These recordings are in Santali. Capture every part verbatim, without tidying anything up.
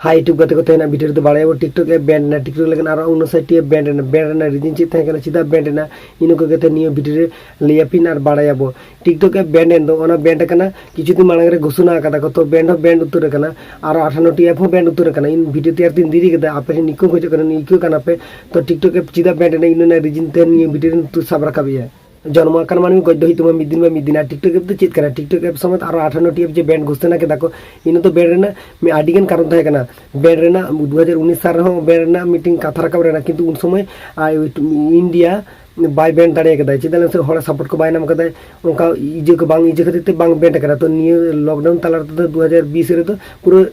ᱦᱟᱭ YouTube ᱜᱟᱛᱮ ᱠᱚ, ᱛᱮᱦᱮᱧᱟᱜ video ᱨᱮᱫᱚ ᱵᱟᱲᱟᱭᱟᱵᱚ TikTok app ban ᱮᱱᱟ, TikTok ᱞᱮᱠᱟᱱ ᱟᱨᱚ ᱩᱱᱟᱹᱥᱟᱭ ᱴᱤ app ban ᱮᱱᱟ᱾ Ban ᱨᱮᱱᱟᱜ reason ᱪᱮᱫ ᱛᱟᱦᱮᱸ ᱠᱟᱱᱟ, ᱪᱮᱫᱟᱜ ban ᱮᱱᱟ, ᱤᱱᱟᱹ ᱠᱚᱜᱮ ᱛᱮ ᱱᱤᱭᱟᱹ video ᱨᱮ ᱞᱟᱹᱭ ᱟᱯᱮ ᱟᱨ ᱵᱟᱲᱟᱭᱟᱵᱚ᱾ TikTok app ban ᱮᱱ ᱫᱚ, ᱚᱱᱟ ban ᱟᱠᱟᱱᱟ, ᱠᱤᱪᱷᱩ ᱫᱤᱱ ᱢᱟᱲᱟᱝ ᱨᱮ ᱜᱷᱳᱥᱚᱱᱟ ᱟᱠᱟᱫᱟ ᱠᱚ, ᱛᱚ ban ᱦᱚᱸ ban ᱩᱛᱟᱹᱨ ᱟᱠᱟᱱᱟ, ᱟᱨᱚ ᱟᱴᱷᱟᱱᱱᱚ ᱴᱤ app ᱦᱚᱸ ban ᱩᱛᱟᱹᱨ ᱟᱠᱟᱱᱟ᱾ ᱤᱧ video ᱛᱮᱭᱟᱨ ᱛᱤᱧ ᱫᱮᱨᱤ ᱠᱮᱫᱟ, ᱟᱯᱮ ᱴᱷᱮᱱ ᱤᱠᱟᱹ ᱠᱷᱚᱡᱚᱜ ᱠᱟᱱᱟ, ᱤᱠᱟᱹ ᱠᱟᱱᱟ ᱯᱮ, ᱛᱚ TikTok app ᱪᱮᱫᱟᱜ ban ᱮᱱᱟ, ᱤᱱᱟᱹ ᱨᱮᱱᱟᱜ reason ᱛᱮ ᱱᱤᱭᱟᱹ video ᱨᱮ ᱥᱟᱵ ᱨᱟᱠᱟᱵ ᱮᱭᱟ᱾ ᱡᱚᱱᱢᱚ ᱟᱠᱟᱱ ᱢᱟᱹᱱᱢᱤ ᱜᱚᱡ ᱫᱚ ᱦᱩᱭᱩᱜ ᱛᱟᱢᱟ ᱢᱤᱫ ᱫᱤᱱ ᱵᱟ ᱢᱤᱫ ᱫᱤᱱ᱾ ᱟᱨ TikTok app ᱫᱚ ᱪᱮᱫ ᱠᱟᱱᱟ? TikTok app ᱥᱚᱢᱮᱛ ᱟᱨᱚ ᱟᱴᱷᱟᱱᱱᱚ ᱴᱤ app ᱡᱮ ban ᱜᱷᱳᱥᱚᱱᱟ ᱠᱮᱫᱟ ᱠᱚ, ᱤᱱᱟᱹ ᱫᱚ ban ᱨᱮᱱᱟᱜ ᱢᱤᱫ ᱟᱹᱰᱤ ᱜᱟᱱ ᱠᱟᱨᱚᱱ ᱛᱟᱦᱮᱸ ᱠᱟᱱᱟ᱾ Ban ᱨᱮᱱᱟᱜ ᱫᱩ ᱦᱟᱡᱟᱨ ᱩᱱᱤᱥ ᱥᱟᱞ ᱨᱮᱦᱚᱸ ban ᱨᱮᱱᱟᱜ ᱢᱤᱫᱴᱤᱱ ᱠᱟᱛᱷᱟ ᱨᱟᱠᱟᱵ ᱞᱮᱱᱟ, ᱠᱤᱱᱛᱩ ᱩᱱ ᱥᱚᱢᱚᱭ, ᱟᱨ, India ᱵᱟᱭ ban ᱫᱟᱲᱮ ᱠᱟᱫᱟ᱾ ᱪᱮᱫᱟᱜ ᱞᱟᱹᱭ ᱢᱮᱥᱮ, ᱦᱚᱲᱟᱜ support ᱠᱚ ᱵᱟᱭ ᱧᱟᱢ ᱠᱟᱫᱟ᱾ ᱚᱱᱠᱟ ᱤᱭᱟᱹ ᱠᱚ ᱵᱟᱝ, ᱤᱭᱟᱹ ᱠᱷᱟᱹᱛᱤᱨ ᱛᱮ ᱵᱟᱝ ban ᱠᱟᱱᱟ᱾ ᱛᱚ ᱱᱤᱭᱟᱹ lockdown ᱛᱟᱞᱟ ᱨᱮᱫᱚ ᱫᱩ ᱦᱟᱡᱟᱨ ᱵᱤᱥ ᱨᱮᱫᱚ ᱯᱩᱨᱟᱹ,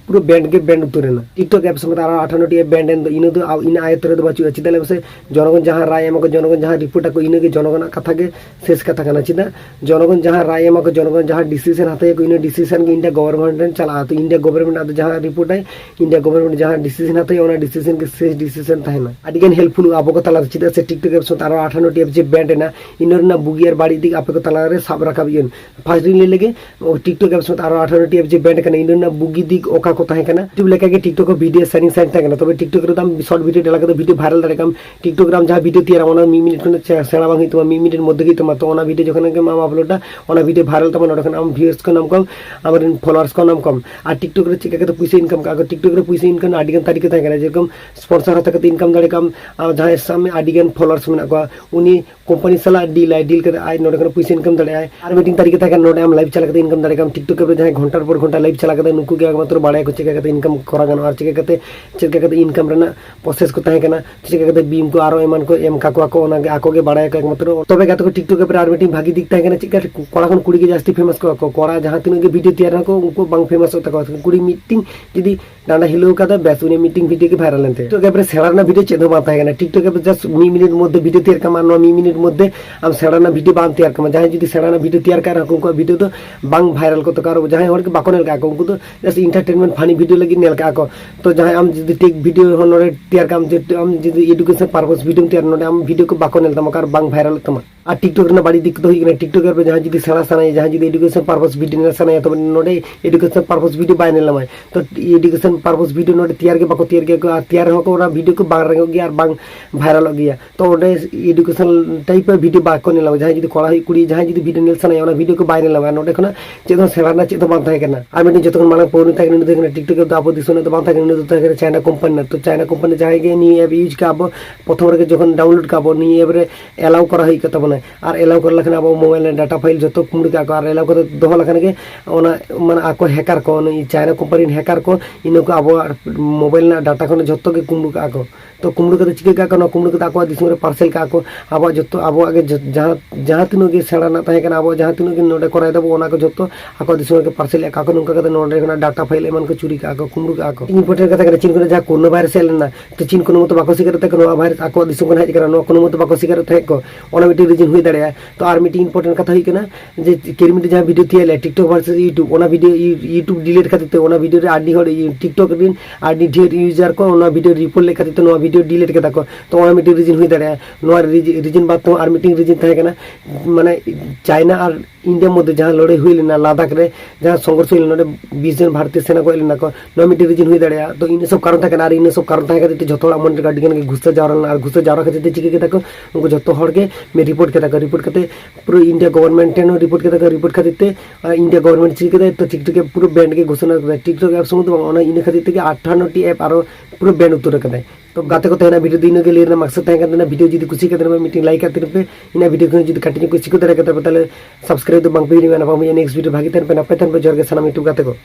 ᱯᱩᱨᱟᱹ ban ᱜᱮ ban ᱩᱛᱟᱹᱨ ᱮᱱᱟ᱾ TikTok app ᱥᱚᱢᱮᱛ ᱟᱨᱚ ᱟᱴᱷᱟᱱᱱᱚ ᱴᱤ app ban ᱮᱱ ᱫᱚ, ᱤᱱᱟᱹ ᱫᱚ ᱟᱵ-, ᱤᱱᱟᱹ ᱟᱭᱚᱛᱛᱚ ᱨᱮᱫᱚ ᱵᱟᱹᱪᱩᱜᱼᱟ᱾ ᱪᱮᱫᱟᱜ ᱞᱟᱹᱭ ᱢᱮᱥᱮ, ᱡᱚᱱᱚᱜᱚᱱ ᱡᱟᱦᱟᱸ ᱨᱟᱭ ᱮᱢᱟ ᱠᱚ, ᱡᱚᱱᱚᱜᱚᱱ ᱡᱟᱦᱟᱸ report ᱟᱠᱚ, ᱤᱱᱟᱹ ᱜᱮ ᱡᱚᱱᱚᱜᱚᱱᱟᱜ ᱠᱟᱛᱷᱟ ᱜᱮ ᱥᱮᱥ ᱠᱟᱛᱷᱟ ᱠᱟᱱᱟ᱾ ᱪᱮᱫᱟᱜ? ᱡᱚᱱᱚᱜᱚᱱ ᱡᱟᱦᱟᱸ ᱨᱟᱭ ᱮᱢᱟ ᱠᱚ, ᱡᱚᱱᱚᱜᱚᱱ ᱡᱟᱦᱟᱸ decision ᱦᱟᱛᱟᱭᱟᱠᱚ, ᱤᱱᱟᱹ decision ᱜᱮ India government ᱴᱷᱮᱱ ᱪᱟᱞᱟᱜᱼᱟ᱾ ᱛᱚ India government ᱟᱫᱚ ᱡᱟᱦᱟᱸ report ᱟᱭ, India government ᱡᱟᱦᱟᱸ decision ᱦᱟᱛᱟᱭᱟ, ᱚᱱᱟ decision ᱜᱮ ᱥᱮᱥ decision ᱛᱟᱦᱮᱱᱟ᱾ ᱟᱹᱰᱤ ᱜᱟᱱ helpful ᱟᱵᱚ ᱠᱚ ᱛᱟᱞᱟᱨᱮ, ᱪᱮᱫᱟᱜ ᱥᱮ TikTok app ᱥᱚᱢᱮᱛ ᱟᱨᱚ ᱟᱴᱷᱟᱱᱱᱚ ᱴᱤ app ᱡᱮ ban ᱮᱱᱟ, ᱤᱱᱟᱹ ᱨᱮᱱᱟᱜ ᱵᱩᱜᱤ ᱟᱨ ᱵᱟᱹᱲᱤᱡ ᱫᱤᱠ ᱟᱯᱮ ᱠᱚ ᱛᱟᱞᱟᱨᱮ ᱥᱟᱵ ᱨᱟᱠᱟᱵ ᱤᱧ᱾ First ᱨᱤᱧ ᱞᱟᱹᱭ ᱞᱮᱜᱮ, ᱚ, TikTok app ᱥᱚᱢᱮᱛ ᱟᱨᱚ ᱟᱴᱷᱟᱨᱚ ᱴᱤ app ᱡᱮ ban ᱠᱟᱱᱟ, ᱤᱱᱟᱹ ᱨᱮᱱᱟᱜ ᱵᱩᱜᱤ ᱫᱤᱠ ᱚᱠᱟ ᱠᱚ ᱛᱟᱦᱮᱸ ᱠᱟᱱᱟ? YouTube ᱞᱮᱠᱟᱜᱮ TikTok ᱦᱚᱸ video sharing site ᱛᱟᱦᱮᱸ ᱠᱟᱱᱟ, ᱛᱚᱵᱮ TikTok ᱨᱮᱫᱚ ᱟᱢ short video ᱰᱟᱞᱟ ᱠᱟᱛᱮ video viral ᱫᱟᱲᱮᱭᱟᱜ ᱟᱢ᱾ TikTok ᱨᱮ ᱟᱢ ᱡᱟᱦᱟᱸ video ᱛᱮᱭᱟᱨᱟᱢ, ᱚᱱᱟ ᱢᱤᱫ ᱢᱤᱱᱤᱴ ᱠᱷᱚᱱ ᱥᱮ-, ᱥᱮᱬᱟ ᱵᱟᱝ ᱦᱩᱭᱩᱜ ᱛᱟᱢᱟ, ᱢᱤᱫ ᱢᱤᱱᱤᱴ ᱢᱚᱫᱽᱫᱷᱮ ᱜᱮ ᱦᱩᱭᱩᱜ ᱛᱟᱢᱟ, ᱛᱚ ᱚᱱᱟ video ᱡᱚᱠᱷᱚᱱ ᱜᱮᱢ ᱟᱢ uploadᱟ, ᱚᱱᱟ video viral ᱛᱟᱢᱟ, ᱱᱚᱰᱮ ᱠᱷᱚᱱ ᱟᱢ viewers ᱠᱚ ᱧᱟᱢ ᱠᱚᱣᱟᱢ, ᱟᱢᱨᱮᱱ followers ᱠᱚ ᱧᱟᱢ ᱠᱚᱣᱟᱢ᱾ ᱟᱨ TikTok ᱨᱮ ᱪᱮᱫ ᱞᱮᱠᱟ ᱠᱟᱛᱮ ᱯᱩᱭᱥᱟᱹ income ᱠᱟᱜᱼᱟ, TikTok ᱨᱮ ᱯᱩᱭᱥᱟᱹ income ᱨᱮᱱᱟᱜ ᱟᱹᱰᱤ ᱜᱟᱱ ᱛᱟᱹᱨᱤᱠᱟ ᱛᱟᱦᱮᱸ ᱠᱟᱱᱟ, ᱡᱮᱨᱚᱠᱚᱢ sponsor ᱦᱟᱛᱟᱣ ᱠᱟᱛᱮ income ᱫᱟᱲᱮᱭᱟᱜ ᱟᱢ, ᱟᱨ ᱡᱟᱦᱟᱸᱭ ᱥᱟᱵ ᱢᱮ ᱟᱹᱰᱤ ᱜᱟᱱ followers ᱢᱮᱱᱟᱜ ᱠᱚᱣᱟ, ᱩᱱᱤ company ᱥᱟᱞᱟᱜ deal ᱟᱭ, deal ᱠᱟᱛᱮ ᱟᱡ ᱱᱚᱰᱮ ᱠᱷᱚᱱ ᱯᱩᱭᱥᱟᱹ income ᱫᱟᱲᱮᱭᱟᱜᱼᱟᱭ᱾ ᱟᱨ ᱢᱤᱫᱴᱤᱝ ᱛᱟᱹᱨᱤᱠᱟ ᱛᱟᱦᱮᱸ ᱠᱟᱱᱟ, ᱱᱚᱰᱮ ᱟᱢ live ᱪᱟᱞᱟᱣ ᱠᱟᱛᱮ income ᱫᱟᱲᱮᱭᱟᱜ ᱟᱢ᱾ TikTok ᱨᱮ ᱡᱟᱦᱟᱸᱭ ᱜᱷᱚᱱᱴᱟᱨ ᱯᱚᱨ ᱜᱷᱚᱱᱴᱟ live ᱪᱟᱞᱟᱣ ᱠᱟᱛᱮ, ᱱᱩᱠᱩ ᱜᱮ ᱮᱠᱢᱟᱛᱨᱚ ᱵᱟᱲᱟᱭᱟᱠᱚ ᱪᱮᱫ ᱞᱮᱠᱟ ᱠᱟᱛᱮ income ᱠᱚᱨᱟᱣ ᱜᱟᱱᱚᱜᱼᱟ, ᱟᱨ ᱪᱮᱫ ᱞᱮᱠᱟ ᱠᱟᱛᱮ income ᱨᱮᱱᱟᱜ process ᱠᱚ ᱛᱟᱦᱮᱸ ᱠᱟᱱᱟ, ᱪᱮᱫ ᱞᱮᱠᱟ ᱠᱟᱛᱮ ᱵᱤᱢ ᱠᱚ ᱟᱨᱚ ᱮᱢᱟᱱ ᱠᱚ ᱮᱢ ᱠᱟᱠᱚᱣᱟ ᱠᱚ, ᱚᱱᱟ ᱜᱮ ᱟᱠᱚ ᱜᱮ ᱵᱟᱲᱟᱭᱟᱠᱚ ᱮᱠᱢᱟᱛᱨᱚ᱾ ᱛᱚᱵᱮ ᱜᱟᱛᱮ ᱠᱚ, TikTok ᱨᱮ ᱟᱨ ᱢᱤᱫᱴᱤᱝ ᱵᱷᱟᱜᱤ ᱫᱤᱠ ᱛᱟᱦᱮᱸ ᱠᱟᱱᱟ, ᱪᱮᱫ ᱞᱮᱠᱟ ᱠᱚᱲᱟ ᱠᱷᱚᱱ ᱠᱩᱲᱤ ᱜᱮ ᱡᱟᱹᱥᱛᱤ famous ᱠᱚᱜᱼᱟ ᱠᱚ᱾ ᱠᱚᱲᱟ ᱡᱟᱦᱟᱸ ᱛᱤᱱᱟᱹᱜ ᱜᱮ video ᱛᱮᱭᱟᱨ ᱨᱮᱦᱚᱸ ᱠᱚ, ᱩᱱᱠᱩ ᱵᱟᱝ famous ᱚᱜ ᱛᱟᱠᱚᱣᱟ᱾ ᱠᱩᱲᱤ ᱢᱤᱫᱴᱤᱝ ᱡᱩᱫᱤ ᱰᱟᱸᱰᱟ ᱦᱤᱞᱟᱹᱣ ᱠᱟᱫᱟ, ᱵᱮᱥ, ᱩᱱᱤ ᱢᱤᱫᱴᱤᱝ video ᱜᱮ viral ᱮᱱ ᱛᱟᱭᱟ᱾ TikTok app ᱨᱮ ᱥᱮᱬᱟ ᱨᱮᱱᱟᱜ video ᱪᱮᱫ ᱦᱚᱸ ᱵᱟᱝ ᱛᱟᱦᱮᱸ ᱠᱟᱱᱟ᱾ TikTok app ᱨᱮ just ᱢᱤᱫ ᱢᱤᱱᱤᱴ ᱢᱚᱫᱽᱫᱷᱮ video ᱛᱮᱭᱟᱨ ᱠᱟᱢᱟ ᱱᱚᱣᱟ ᱢᱤᱫ ᱢᱤᱱᱤᱴ ᱢᱚᱫᱽᱫᱷᱮ ᱟᱢ ᱥᱮᱬᱟ ᱨᱮᱱᱟᱜ ᱵᱷᱤᱰᱤᱭᱳ ᱵᱟᱢ ᱛᱮᱭᱟᱨ ᱠᱟᱢᱟ᱾ ᱡᱟᱦᱟᱸᱭ ᱡᱩᱫᱤ ᱥᱮᱬᱟ ᱨᱮᱱᱟᱜ ᱵᱷᱤᱰᱤᱭᱳ ᱛᱮᱭᱟᱨ ᱠᱟᱜ ᱨᱮᱦᱚᱸ ᱩᱱᱠᱩᱣᱟᱜ ᱵᱷᱤᱰᱤᱭᱳ ᱫᱚ ᱵᱟᱝ ᱵᱷᱟᱭᱨᱟᱞ ᱠᱚ ᱛᱟᱠᱚᱣᱟ, ᱟᱨ ᱡᱟᱦᱟᱸᱭ ᱦᱚᱲ ᱜᱮ ᱵᱟᱠᱚ ᱧᱮᱞ ᱠᱟᱜ ᱠᱚ ᱩᱱᱠᱩ ᱫᱚ just entertainment funny video ᱞᱟᱹᱜᱤᱫ ᱧᱮᱞ ᱠᱟᱜᱼᱟ ᱠᱚ᱾ ᱛᱚ ᱡᱟᱦᱟᱸᱭ ᱟᱢ ᱡᱩᱫᱤ ᱴᱮᱠ ᱵᱷᱤᱰᱤᱭᱳ ᱦᱚᱸ ᱱᱚᱰᱮ ᱛᱮᱭᱟᱨ ᱠᱟᱜ ᱟᱢ, ᱡᱮ ᱟᱢ ᱡᱩᱫᱤ education purpose ᱵᱷᱤᱰᱤᱭᱳᱢ ᱛᱮᱭᱟᱨ, ᱱᱚᱰᱮ ᱟᱢ ᱵᱷᱤᱰᱤᱭᱳ ᱠᱚ ᱵᱟᱠᱚ ᱧᱮᱞ ᱛᱟᱢᱟ, ᱠᱟᱨᱚᱱ ᱵᱟᱝ ᱵᱷᱟᱭᱨᱟᱞᱚᱜ ᱛᱟᱢᱟ᱾ ᱟᱨ TikTok ᱨᱮᱱᱟᱜ ᱵᱟᱹᱲᱤᱡ ᱫᱤᱠ ᱫᱚ ᱦᱩᱭᱩᱜ ᱠᱟᱱᱟ, TikToker ᱫᱚ ᱡᱟᱦᱟᱸᱭ ᱡᱩᱫᱤ ᱥᱮᱬᱟ ᱥᱟᱱᱟᱭᱮᱭᱟ, ᱡᱟᱦᱟᱸᱭ ᱡᱩᱫᱤ education purpose ᱵᱷᱤᱰᱤᱭᱳ ᱧᱮᱞ ᱥᱟᱱᱟᱭᱮᱭᱟ, ᱛᱚᱵᱮ ᱱᱚᱰᱮ education purpose ᱵᱷᱤᱰᱤᱭᱳ ᱵᱟᱭ ᱧᱮᱞ ᱧᱟᱢᱟᱭ᱾ ᱛᱚ education purpose ᱵᱷᱤᱰᱤᱭᱳ ᱱᱚᱰᱮ ᱛᱮᱭᱟᱨ ᱜᱮ ᱵᱟᱠᱚ ᱛᱮᱭᱟᱨ ᱜᱮᱭᱟ ᱠᱚ, ᱟᱨ ᱛᱮᱭᱟᱨ ᱨᱮᱦᱚᱸ ᱠᱚ ᱚᱱᱟ ᱵᱷᱤᱰᱤᱭᱳ ᱠᱚ ᱵᱟᱝ ᱨᱟᱝᱚᱜ ᱜᱮᱭᱟ ᱟᱨ ᱵᱟᱝ ᱵᱷᱟᱭᱨᱟᱞᱚᱜ ᱜᱮᱭᱟ᱾ ᱛᱚ ᱚᱸᱰᱮ education type ᱵᱷᱤᱰᱤᱭᱳ ᱵᱟᱠᱚ ᱧᱮᱞ ᱧᱟᱢᱟ᱾ ᱡᱟᱦᱟᱸᱭ ᱡᱩᱫᱤ ᱠᱚᱲᱟ ᱦᱩᱭᱩᱜ ᱠᱩᱲᱤ, ᱡᱟᱦᱟᱸᱭ ᱡᱩᱫᱤ ᱵᱷᱤᱰᱤᱭᱳ ᱧᱮᱞ ᱥᱟᱱᱟᱭᱮᱭᱟ, ᱚᱱᱟ ᱵᱷᱤᱰᱤᱭᱳ ᱠᱚ ᱵᱟᱭ ᱧᱮᱞ ᱧᱟᱢᱟ᱾ ᱱᱚᱰᱮ ᱠᱷᱚᱱᱟᱜ ᱪᱮᱫ ᱦᱚᱸ ᱥᱮᱬᱟ ᱨᱮᱱᱟᱜ ᱪᱮᱫ ᱦᱚᱸ ᱵᱟᱝ ᱛᱟᱦᱮᱸ ᱠᱟᱱᱟ᱾ ᱟᱨ ᱢᱤᱫᱴᱮᱱ ᱡᱚᱛᱚ ᱠᱷᱚᱱ ᱢᱟᱲᱟᱝ ᱯᱟᱹᱣᱲᱤ ᱛᱟᱦᱮᱸ ᱠᱟᱱᱟ, ᱩᱱᱤ ᱫᱚ ᱦᱩᱭᱩᱜ ᱠᱟᱱᱟ TikTok ᱨᱮᱫᱚ ᱟᱵᱚ ᱫᱤᱥᱚᱢ ᱨᱮᱱᱟᱜ ᱫᱚ ᱵᱟᱝ ᱛᱟᱦᱮᱸ ᱠᱟᱱᱟ, ᱩᱱᱤ ᱫᱚ ᱛᱟᱦᱮᱸ ᱠᱟᱱᱟ ᱪᱟᱭᱱᱟ ᱠᱳᱢᱯᱟᱱᱤ ᱨᱮᱱᱟᱜ᱾ ᱛᱚ ᱪᱟᱭᱱᱟ ᱠᱳᱢᱯᱟᱱᱤ ᱡᱟᱦᱟᱸᱭ ᱜᱮ ᱱᱤᱭᱟᱹ app use ᱠᱟᱜᱼᱟ, ᱟᱵᱚ ᱯᱨᱚᱛᱷᱚᱢ ᱨᱮᱜᱮ ᱡᱚᱠᱷᱚᱱ download ᱠᱟᱜᱼᱟ ᱵᱚ, ᱱᱤᱭᱟᱹ app ᱨᱮ allow ᱠᱚᱨᱟ ᱦᱩᱭᱩᱜ ᱠᱟᱱ ᱛᱟᱵᱚᱱᱟ᱾ ᱟᱨ allow ᱠᱚᱨᱟ ᱞᱮᱠᱷᱟᱱ ᱟᱵᱚ mobile ᱨᱮ data file ᱡᱚᱛᱚ ᱠᱩᱢᱵᱽᱲᱩ ᱠᱟᱜᱼᱟ ᱠᱚ, ᱟᱨ allow ᱠᱟᱛᱮ ᱫᱚᱦᱚ ᱞᱮᱠᱷᱟᱱ ᱜᱮ ᱚᱱᱟ ᱢᱟᱱᱮ ᱟᱠᱚ hacker ᱠᱚ, ᱚᱱᱟ ᱪᱟᱭᱱᱟ ᱠᱳᱢᱯᱟᱱᱤ ᱨᱮᱱ hacker ᱠᱚ ᱤᱱᱟᱹ ᱠᱚ ᱟᱵᱚᱣᱟᱜ mobile ᱨᱮᱱᱟᱜ data ᱠᱷᱚᱱ ᱡᱚᱛᱚ ᱜᱮ ᱠᱩᱢᱵᱽᱲᱩ ᱠᱟᱜᱼᱟ ᱠᱚ᱾ ᱛᱚ ᱠᱩᱢᱵᱽᱲᱩ ᱠᱟᱛᱮ ᱪᱤᱠᱟᱹ ᱠᱟᱜᱼᱟ ᱠᱚ? ᱱᱚᱣᱟ ᱠᱩᱢᱵᱽᱲᱩ ᱠᱟᱛᱮ ᱟᱠᱚᱣᱟᱜ ᱫᱤᱥᱚᱢ ᱨᱮ parcel ᱠᱟᱜᱼᱟ ᱠᱚ᱾ ᱟᱵᱚᱣᱟᱜ ᱡᱚᱛᱚ, ᱟᱵᱚᱣᱟᱜ ᱜᱮ ᱡᱚ-, ᱡᱟᱦᱟᱸ, ᱡᱟᱦᱟᱸ ᱛᱤᱱᱟᱹᱜ ᱜᱮ ᱥᱮᱬᱟ ᱨᱮᱱᱟᱜ ᱛᱟᱦᱮᱸ ᱠᱟᱱᱟ, ᱟᱵᱚᱣᱟᱜ ᱡᱟᱦᱟᱸ ᱛᱤᱱᱟᱹᱜ ᱜᱮ ᱱᱚᱰᱮ ᱠᱚᱨᱟᱣ ᱫᱟᱵᱚ, ᱚᱱᱟ ᱠᱚ ᱡᱚᱛᱚ ᱟᱠᱚᱣᱟᱜ ᱫᱤᱥᱚᱢ ᱨᱮᱜᱮ parcel ᱮᱫ ᱠᱟᱜ ᱠᱚ᱾ ᱱᱚᱝᱠᱟ ᱠᱟᱛᱮ ᱱᱚᱰᱮ ᱠᱷᱚᱱᱟᱜ data file ᱮᱢᱟᱱ ᱠᱚ ᱪᱩᱨᱤ ᱠᱟᱜᱼᱟ ᱠᱚ, ᱠᱩᱢᱵᱽᱲᱩ ᱠᱟᱜᱼᱟ ᱠᱚ᱾ Important ᱠᱟᱛᱷᱟ ᱠᱟᱱᱟ, ᱪᱤᱱ ᱠᱷᱚᱱᱟᱜ ᱡᱟᱦᱟᱸ ᱠᱳᱨᱳᱱᱟ virus ᱦᱮᱡ ᱞᱮᱱᱟ, ᱛᱚ ᱪᱤᱱ ᱠᱳᱱᱳ ᱢᱚᱛᱚ ᱵᱟᱠᱚ ᱥᱤᱠᱟᱨ ᱛᱟᱦᱮᱸ ᱠᱟᱱᱟ ᱱᱚᱣᱟ virus ᱟᱠᱚᱣᱟᱜ ᱫᱤᱥᱚᱢ ᱠᱷᱚᱱ ᱦᱮᱡ ᱠᱟᱱᱟ, ᱱᱚᱣᱟ ᱠᱳᱱᱳ ᱢᱚᱛᱚ ᱵᱟᱠᱚ ᱥᱤᱠᱟᱨ ᱛᱟᱦᱮᱸ ᱠᱚ᱾ ᱚᱱᱟ ᱢᱤᱫᱴᱤᱡ reason ᱦᱩᱭ ᱫᱟᱲᱮᱭᱟᱜᱼᱟ᱾ ᱛᱚ ᱟᱨ ᱢᱤᱫᱴᱤᱡ important ᱠᱟᱛᱷᱟ ᱦᱩᱭᱩᱜ ᱠᱟᱱᱟ, ᱡᱮ ᱠᱤᱨᱢᱤᱴ ᱡᱟᱦᱟᱸ video ᱛᱮᱭᱟᱨ ᱞᱮᱫ, TikTok versus YouTube, ᱚᱱᱟ video ᱤᱭᱩ-, YouTube delete ᱠᱷᱟᱹᱛᱤᱨ ᱛᱮ, ᱚᱱᱟ video ᱨᱮ ᱟᱹᱰᱤ ᱦᱚᱲ ᱤᱭᱩ-, TikTok ᱨᱮᱱ ᱟᱹᱰᱤ ᱰᱷᱮᱨ user ᱠᱚ ᱚᱱᱟ video report ᱞᱮᱫ ᱠᱷᱟᱹᱛᱤᱨ ᱛᱮ ᱱᱚᱣᱟ video delete ᱠᱮᱫᱟ ᱠᱚ᱾ ᱛᱚ ᱚᱱᱟ ᱢᱤᱫᱴᱤᱡ reason ᱦᱩᱭ ᱫᱟᱲᱮᱭᱟᱜᱼᱟ᱾ ᱱᱚᱣᱟ ᱨᱤᱡ-, reason ᱵᱟᱫ ᱛᱮᱦᱚᱸ ᱟᱨ ᱢᱤᱫᱴᱤᱡ reason ᱛᱟᱦᱮᱸ ᱠᱟᱱᱟ, ᱢᱟᱱᱮ ᱪᱟᱭᱱᱟ ᱟᱨ ᱤᱱᱰᱤᱭᱟ ᱢᱚᱫᱽᱫᱷᱮ ᱡᱟᱦᱟᱸ ᱞᱟᱹᱲᱦᱟᱹᱭ ᱦᱩᱭ ᱞᱮᱱᱟ ᱞᱟᱫᱟᱠᱷ ᱨᱮ, ᱡᱟᱦᱟᱸ ᱥᱚᱝᱜᱷᱚᱨᱥ ᱦᱩᱭ ᱞᱮᱱᱟ, ᱱᱚᱰᱮ ᱵᱤᱥ ᱡᱚᱱ ᱵᱷᱟᱨᱚᱛᱤᱭᱚ ᱥᱮᱱᱟ ᱜᱚᱡ ᱞᱮᱱᱟ ᱠᱚ, ᱱᱚᱣᱟ ᱢᱤᱫᱴᱤᱡ reason ᱦᱩᱭ ᱫᱟᱲᱮᱭᱟᱜᱼᱟ᱾ ᱛᱚ ᱤᱱᱟᱹ ᱥᱚᱵ ᱠᱟᱨᱚᱱ ᱛᱟᱦᱮᱸ ᱠᱟᱱᱟ, ᱟᱨ ᱤᱱᱟᱹ ᱥᱚᱵ ᱠᱟᱨᱚᱱ ᱛᱟᱦᱮᱸ ᱠᱷᱟᱹᱛᱤᱨ ᱛᱮ ᱡᱚᱛᱚ ᱦᱚᱲᱟᱜ ᱢᱚᱱ ᱨᱮ ᱟᱹᱰᱤ ᱜᱟᱱ ᱜᱮ ᱜᱩᱥᱥᱟᱹ ᱡᱟᱣᱨᱟ ᱞᱮᱱᱟ, ᱟᱨ ᱜᱩᱥᱥᱟᱹ ᱡᱟᱣᱨᱟ ᱠᱷᱟᱹᱛᱤᱨ ᱛᱮ ᱪᱤᱠᱟᱹ ᱠᱮᱫᱟ ᱠᱚ, ᱩᱱᱠᱩ ᱡᱚᱛᱚ ᱦᱚᱲ ᱜᱮ report ᱠᱮᱫᱟ ᱠᱚ᱾ Report ᱠᱟᱛᱮ ᱯᱩᱨᱟᱹ ᱤᱱᱰᱤᱭᱟ government ᱴᱷᱮᱱ ᱦᱚᱸ report ᱠᱮᱫᱟ ᱠᱚ᱾ Report ᱠᱷᱟᱹᱛᱤᱨ ᱛᱮ, ᱟᱨ ᱤᱱᱰᱤᱭᱟ government ᱪᱤᱠᱟᱹ ᱠᱮᱫᱟᱭ, ᱛᱚ TikTok app ᱯᱩᱨᱟᱹ ban ᱜᱮ ᱜᱷᱳᱥᱚᱱᱟ ᱠᱮᱫᱟᱭ᱾ TikTok app ᱥᱩᱢᱩᱝ ᱫᱚ ᱵᱟᱝ, ᱚᱱᱟ ᱤᱱᱟᱹ ᱠᱷᱟᱹᱛᱤᱨ ᱛᱮᱜᱮ ᱟᱴᱷᱟᱱᱱᱚ ᱴᱤ app ᱟᱨᱚ ᱯᱩᱨᱟᱹ ban ᱩᱛᱟᱹᱨ ᱠᱟᱫᱟᱭ᱾ ᱛᱚ ᱜᱟᱛᱮ ᱠᱚ ᱛᱟᱦᱮᱱᱟ, video ᱫᱚ ᱤᱱᱟᱹ ᱜᱮ ᱞᱟᱹᱭ ᱨᱮᱱᱟᱜ ᱢᱟᱠᱥᱚᱫ ᱛᱟᱦᱮᱸ ᱠᱟᱱ ᱛᱟᱦᱮᱱᱟ᱾ Video ᱡᱩᱫᱤ ᱠᱩᱥᱤ ᱠᱟᱱ ᱛᱟᱦᱮᱱᱟ, ᱢᱤᱫᱴᱤᱡ like ᱠᱟᱜ ᱛᱟᱵᱚᱱ ᱯᱮ᱾ ᱤᱱᱟᱹ video ᱠᱷᱚᱱ ᱡᱩᱫᱤ ᱠᱟᱹᱴᱤᱡ ᱧᱚᱜ ᱠᱩᱥᱤ ᱠᱚ ᱫᱟᱲᱮ ᱠᱟᱫᱟ ᱯᱮ, ᱛᱟᱦᱞᱮ subscribe ᱫᱚ ᱵᱟᱝ ᱯᱮ ᱦᱤᱲᱤᱧᱟ᱾ ᱧᱟᱯᱟᱢ ᱦᱩᱭᱩᱜᱼᱟ next video᱾ ᱵᱷᱟᱜᱮ ᱛᱟᱦᱮᱱ ᱯᱮ, ᱱᱟᱯᱟᱭ ᱛᱟᱦᱮᱱ ᱯᱮ᱾ ᱡᱚᱦᱟᱨ ᱜᱮ ᱥᱟᱱᱟᱢ YouTube ᱜᱟᱛᱮ ᱠᱚ᱾